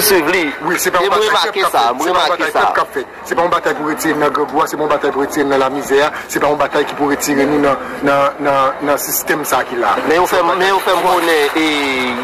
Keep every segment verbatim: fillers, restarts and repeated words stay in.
Swiv li. Wi, se pa yon batay pèp k ap fèt. Se pa yon batay pèp k ap fèt. Se pa yon batay pou retire n nan grangou a, se pa yon batay pou retire n nan lamizè a, se pa yon batay ki pou retire nou nan, nan, nan, nan sistèm sa ki la. Men yo fè, men yo fè m konnen, e,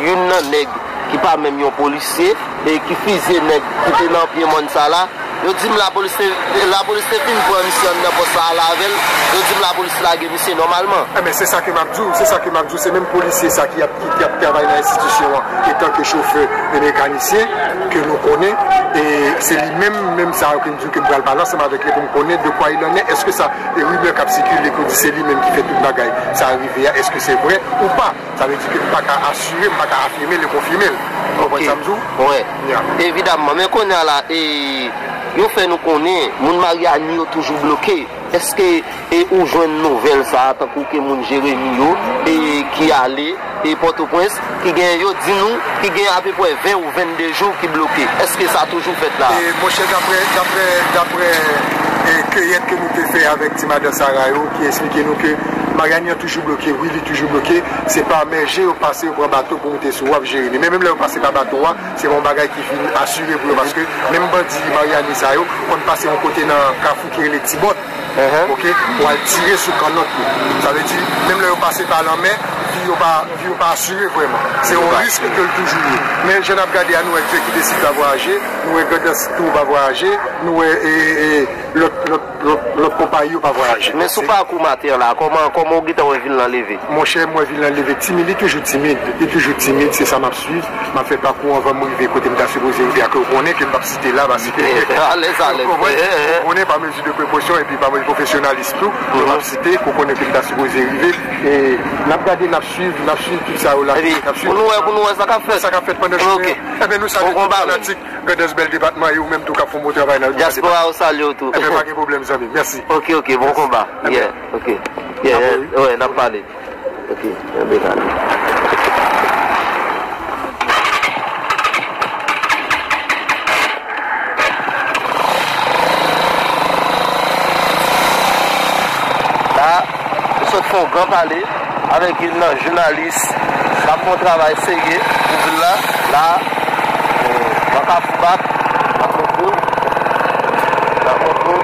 youn nan nèg ki pa menm yon polisye, e ki fizye nèg ki te nan pye mòn sa la, yo di m lapolis te, lapolis te fin pran misye anndan pòs la ale avè l, yo di m lapolis lage misye nòmalman. Enben, se sa ke m ap di w, se sa ke m ap di w, se menm polisye sa ki ap, ki, ki ap travay nan enstitisyon an, etanke chofè e mekanisyen, ke nou konnen, e se li menm, menm sa yo ke m di w ke m pral pale ansanm avèk li pou m konnen de quoi il en est, èske sa, e rimè k ap sikile, ke w di se li menm ki fè tout bagay sa rive a, èske se vre ou pa? Sa vle di ke m pa ka asire, m pa ka afime l e konfime l. Ou konprann sa m di w? Wi. Ya. Evidaman, men kounye a la, e, yo fè nou konnen moun Maryani yo toujou bloke. Èske, e, ou jwenn nouvèl sa a, tankou ke moun Jeremi yo, e, ki ale, e, Pòtoprens, ki gen, yo di nou, ki gen apeprè ven ou vennde jou ki bloke? Èske sa toujou fèt la? E, monchè, daprè, daprè, daprè, e, kiyèt ke nou te fè avèk ti madan Sara yo, ki eksplike nou ke Maryani an toujou bloke, wi, li toujou bloke. Se pa Mèje yo pase, yo pran bato pou moute sou waf Jeremi. Men menm lè yo pase pa bato a, se pa yon bagay ki vin asire pou yo, paske menm bandi Maryani sa yo konn pase yon kote nan kafou ki rele Tibòt, oke, pou al tire sou kannòt yo. Sa vle di, menm lè yo pase pa lanmè, vi yo pa, vi yo pa asire vrèman. Se yon risk ke l toujou ye. Men jan n ap gade a, nou wè Dye ki deside pa vwayaje, nou wè Grandans tou pa vwayaje, nou wè, e, e, lòt, lòt, lòt, lòt konpayi yo pa vwayaje. Men sou pakou maten an la, kòman, kòman w gentan wè vil lan leve? Monchè, m wè vil lan leve timid, li toujou timid, li toujou timid, se sa m ap swiv. M ap fè pakou anvan m rive kote m ta sipoze rive a, ke w konnen ke m p ap site la, paske alèz, alèz. Ou konprann? Ou konnen pa mezi de prekosyon epi pa mezi pwofesyonalis tou, m ap site, ke w konnen ke m ta sipoze rive. E n ap gade, n ap swiv, n ap swiv tout sa yo la. Epi, n ap swiv pou nou wè, pou nou wè sa k ap fèt. Sa k ap fèt pandan jounen an. Enben, nou salye tout fanatik Grandans, bèl depatman, e ou menm tou k ap fè yon bon travay nan dyaspora, ou salye w tou. Enben, pa gen pwoblèm, zanmi. Mèsi. Oke, oke, bon konba. Yeah, oke. Yeah, yeah, n ap pale. Ok, enben gade. La, nou sot fè yon gran pale avèk youn nan jounalis k ap fè yon travay serye pou vil la. La, nan Kafou Bak, n ap montre w. N ap montre w.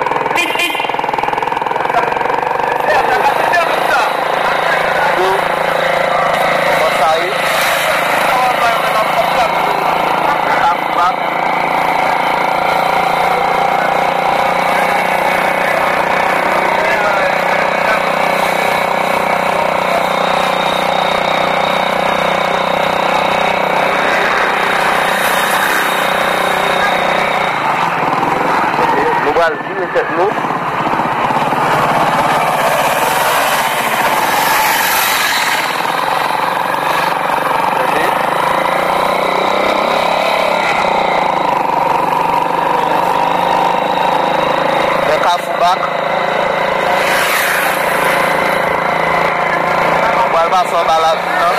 Nou pral vire tèt nou. Nan Kafou Bak. Pral pase anba lavil lan.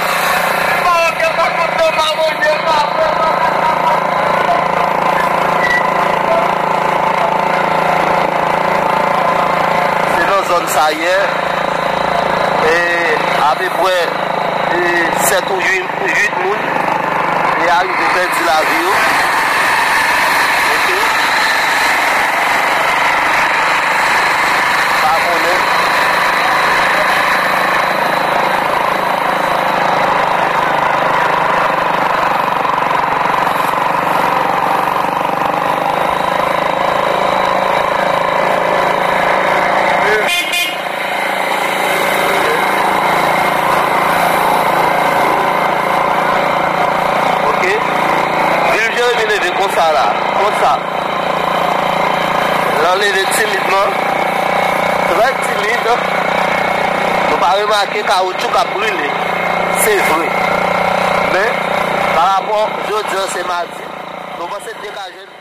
Se nan zòn sa yè, e, apeprè, e, sèt ou uit, uit moun, e, arive pèdi lavi yo. Ok. Pa konnen. Ok. Vil Jeremi leve konsa la. Konsa. L ap leve timidman. Trè timid. Nou pa remake kawoutchou k ap brile. Se vre. Men, parapò jodi a se madi, nou panse degaje l.